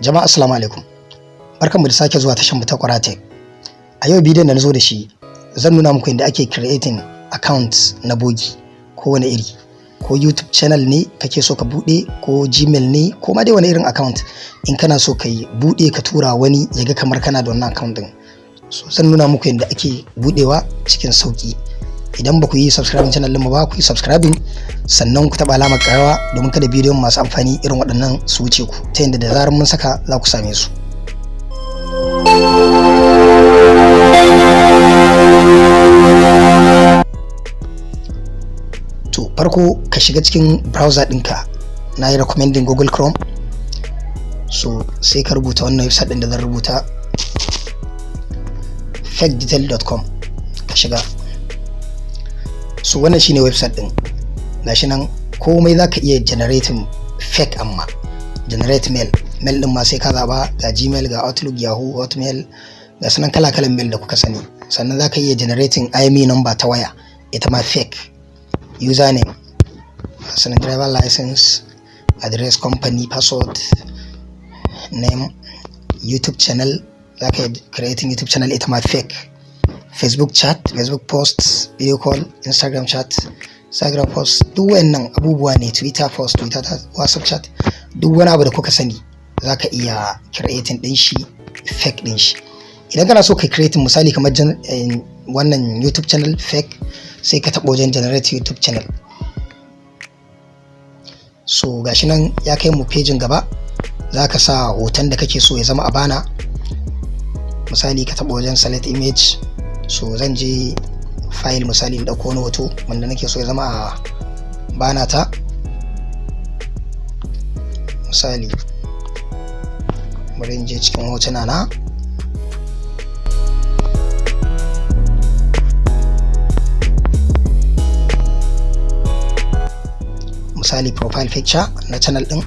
Jama'a, assalamu alaikum. Barkanmu da sake zuwa tashar mu ta Kwaratech. A yau bidiyon da na zo da shi, zan nuna muku yadda ake creating account na bogi ko wani iri. Ko YouTube channel ne kake so ka buɗe, ko Gmail ne, ko ma dai wani irin account in kana so ka yi buɗe ka tura wani ya ga kamar kana da wannan account ɗin. So zan nuna muku yadda ake buɗewa cikin sauƙi. Idan ba ku yi subscribing channel ɗinmu ba, ku yi subscribing, sannan ku taɓa alamar ƙararrawa domin kada bidiyon masu amfani irin waɗannan su wuce ku, ta yadda da zarar mun saka za ku same su. To, farko ka shiga cikin browser ɗinka. Na yi recommending Google Chrome. So sai ka rubuta wannan website ɗin da zan rubuta, fakedetail.com, ka shiga. So wannan shine website ɗin, gashi nan komai za ka iya generating fake. Amma generate mail, mail ɗin ma sai ka zaɓa, ga Gmail, ga Outlook, Yahoo, Hotmail, ga sunan kala-kalan mail da kuka sani. Sannan za ka iya generating IMEI number ta waya, ita ma fake, username, sannan driver license, address, company, password, name, YouTube channel, za ka yi creating YouTube channel, ita ma fake, Facebook chat, Facebook post, video call, Instagram chat, Instagram post, duk wayannan abubuwa ne, Twitter post, Twitter, WhatsApp chat, duk wani abu da kuka sani za ka iya creating din shi, fake din shi. Idan kana so ka creating, misali kamar wannan YouTube channel fake, sai ka taɓa wajen generate YouTube channel. So gashi nan ya kai mu pejin gaba. Za ka sa hoton da kake so ya zama a banner. Misali, ka taɓa wajen select image. So zan je file, misali in ɗauko wani hoto wanda nake so ya zama a banner ta. Misali, bari in je cikin hotuna na. Misali, profile picture na channel din.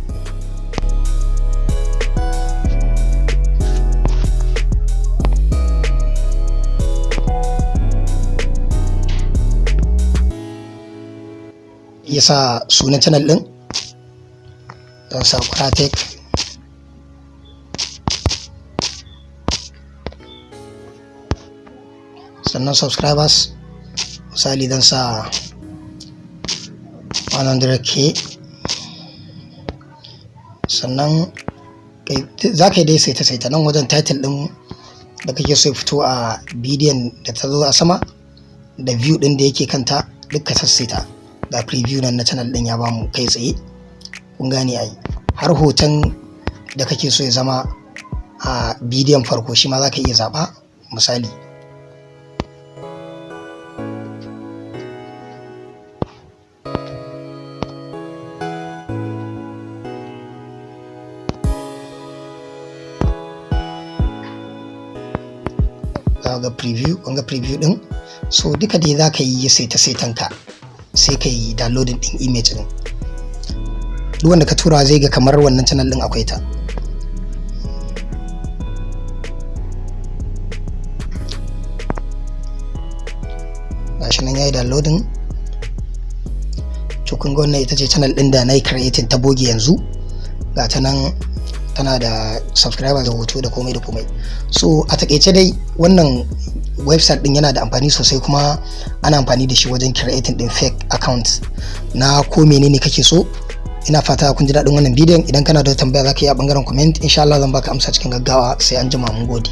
Ya sa sunan channel din, zan sa Kwaratech. Sannan subscribers, misali zan sa 100K. Sannan za ka yi dai saita saita nan wajen title din da kake so ya fito a bidiyon da ta zo a sama, da view din da yake kanta, duk ka sassaita. Ga preview nan na channel din ya bamu kai tsaye, kun gane ai. Har hoton da kake so ya zama a bidiyon farko, shi ma za ka iya zaɓa. Misali, za ga preview, kun ga preview din. So duka dai za ka yi saita saitan ka, sai ka yi downloading din image din. Duk wanda ka tura zai ga kamar wannan channel din akwai ta. Gashi nan yayi downloading. To, kun ga wannan ita ce channel din da na yi creating ta boge yanzu. Ga ta nan, tana da subscriber da hoto da komai da komai. So a takaice dai, wannan website din yana da amfani sosai, kuma ana amfani da shi wajen creating din fake account na ko menene kake so. Ina fata kun ji daɗin wannan bidiyon. Idan kana da tambaya, za ka yi a bangaren comment. Insha Allah zan baka amsa cikin gaggawa. Sai an jima, mun gode.